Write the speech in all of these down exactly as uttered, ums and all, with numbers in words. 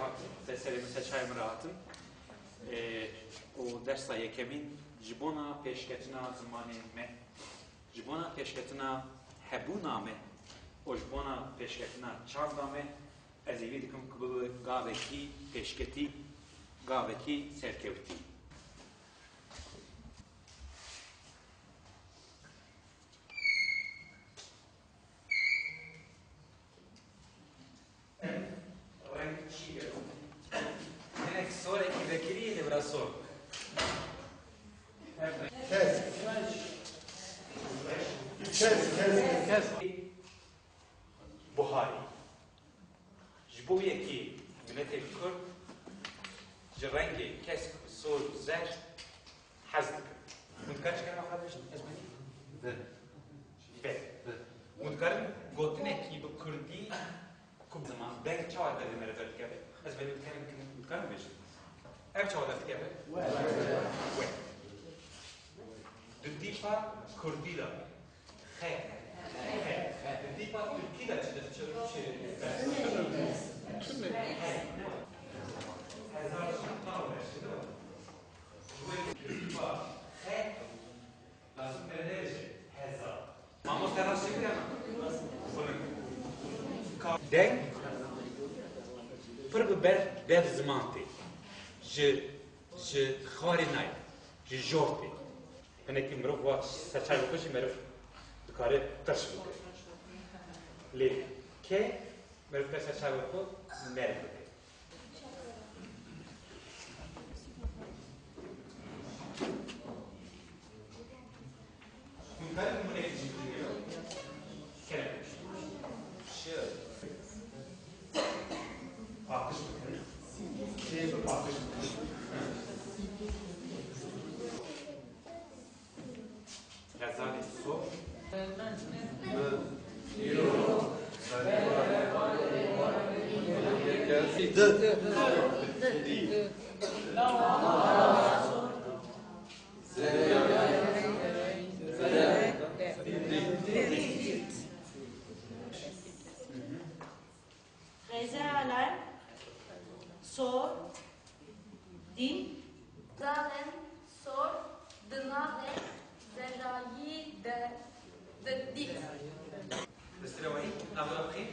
Hatin, te serê min, te çayê min re hatin. Ê, û dersa yekemîn ji bona pêşketina zimanê me, ji bona pêşketina hebûna me û ji bona pêşketina çanda me, ez hêvî dikim ku bibe gavekî pêşketî, gavekî serkewtî. Ev reng çi ye? Hinek sorekî vekirî yê lê bira sor. Kes. Kes, kes, kes. Buharî. Ji bo yekî miletê Kurd ji rengê kesk, sor û zer hez dikin. Hûn dikarin ji kerema xwe bibêjin? Ez benî. Ve. Ve. Hûn dikarin gotinekî bi kurdî ku bi ziman deng çawa derdê me re derdikeve? Ez benî dikarim bikim, hûn dikarin bibêjin? Ev çawa derdikeve? We. We. Di tîpa kurdî de. Xe. Xe. Di tîpa tirkî de çi, çi, çi? Hezar çi? Tamam, işte, değil mi? Ji bo xe, lazim pere nêvêje heza. Mamoste rast çêkir ama. Deng pir bi ber dev ziman tê. Ji, ji xwarê nayê. Ji jor tê. Hinekî mirov wa serçavê xwe jî meriv dikare tirş bike. Lê ke meriv dikare serçavê xwe meriv bike. Hûn karin nimûneyek jî bidin ya? Kerem. Şi. Paqij bikin. Paqij bikin. Xezalê sor. Xezalên sor, dî. Xezalên sor di navê zerayî de dî. Destê we wayî, navê we bi xêr?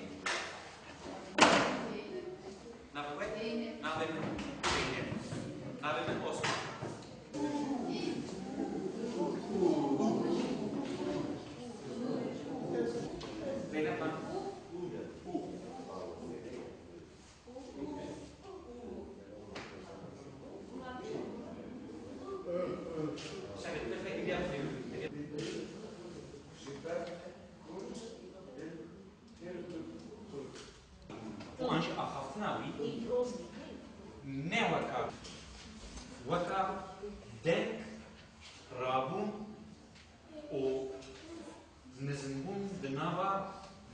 Navê we? Navê min Zeynep. Navê min Osman. Zeynep Hanım. Û an jî axaftina wî ne weka, weka deng, rabûn û nizimbûn di nava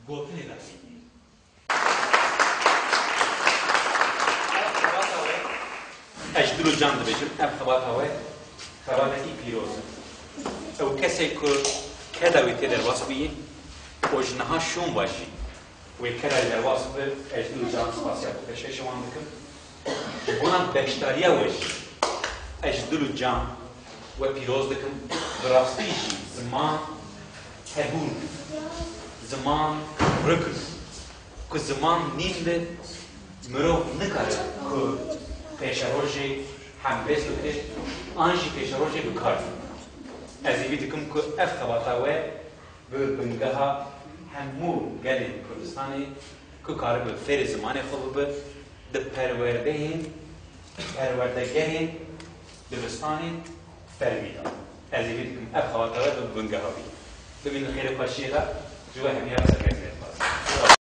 gotinê de heye. Ev xebata we, ez ji dil û can dibêjim, ev xebata we xebatekî pîroz e. Ew kesê ku keda wî tê derbas bûyî û ji niha şûn ve jî wê keda wî derbas bibe, ez ji dil û can spasiya xwe pêşkêşê wan dikim. Ji bona beşdariya we jî ez ji dil û can we pîroz dikim. Bi rastî jî ziman hebûn, ziman ruk in. Ku ziman nîn be, mirov nikare ku pêşerojê hembêz bike, an jî pêşerojê bi kar bîne. Ez hêvî dikim ku ev xebata we bi bingeha hemû gelên Kurdistanê ku karibe fêrê zimanê xwe bibe di perwerdeyên, perwerdegehên dibistanên fermî de. Ez hêvî dikim ev xebata we bi bingeha bî. Bimînin xêrê xweşiyê de, ji we hemiya serkeftinê dixwazim.